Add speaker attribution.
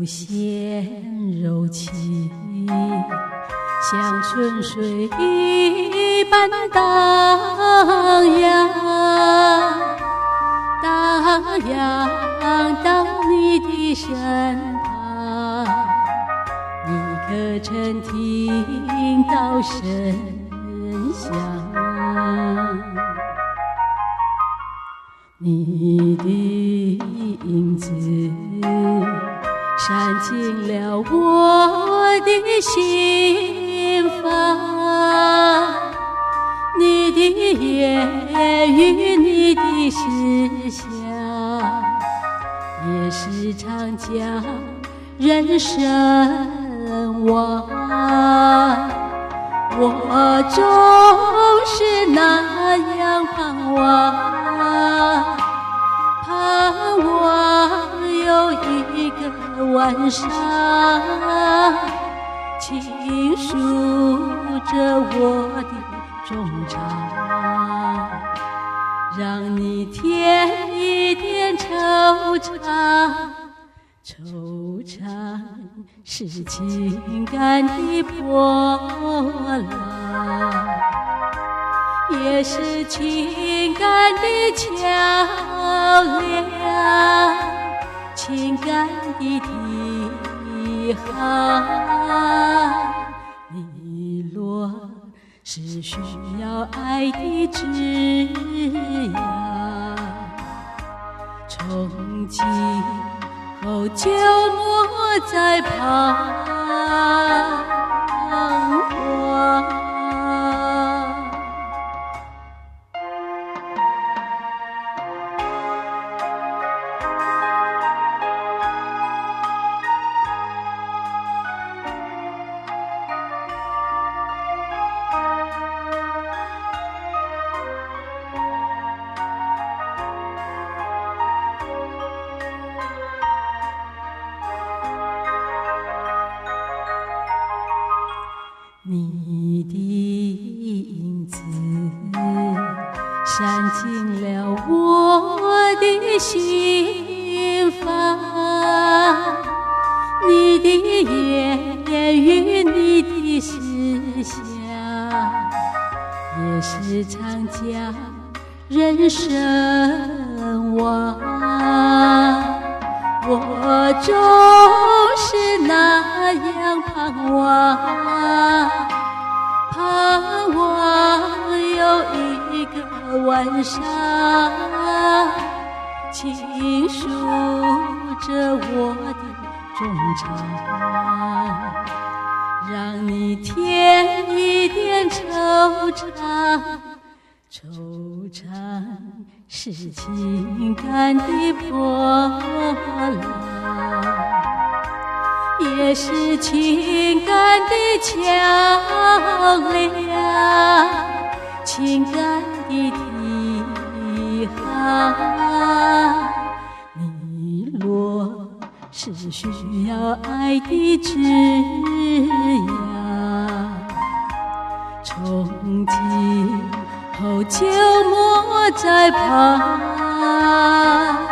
Speaker 1: 限柔情，像春水一般荡漾，荡漾到你的身旁。你可曾听到声响？你的影子闪进了我的心房，你的言语，你的思想，也时常叫人神往。我总是那样盼望，盼望有一个晚上，倾诉着我的衷肠，让你添一点惆怅，惆怅是情感的波浪，也是情感的桥梁，情感的堤航。你若是需要爱的滋养，从今后就莫再彷徨。你的影子闪进了我的心房，你的言语，你的思想，也时常叫人神往。我总是那样盼望，盼望有一个晚上，倾诉着我的衷肠，让你添一点惆怅，惆怅是情感的波浪，也是情感的桥梁，情感的堤航。你若是需要爱的滋养，从今后就莫再彷徨。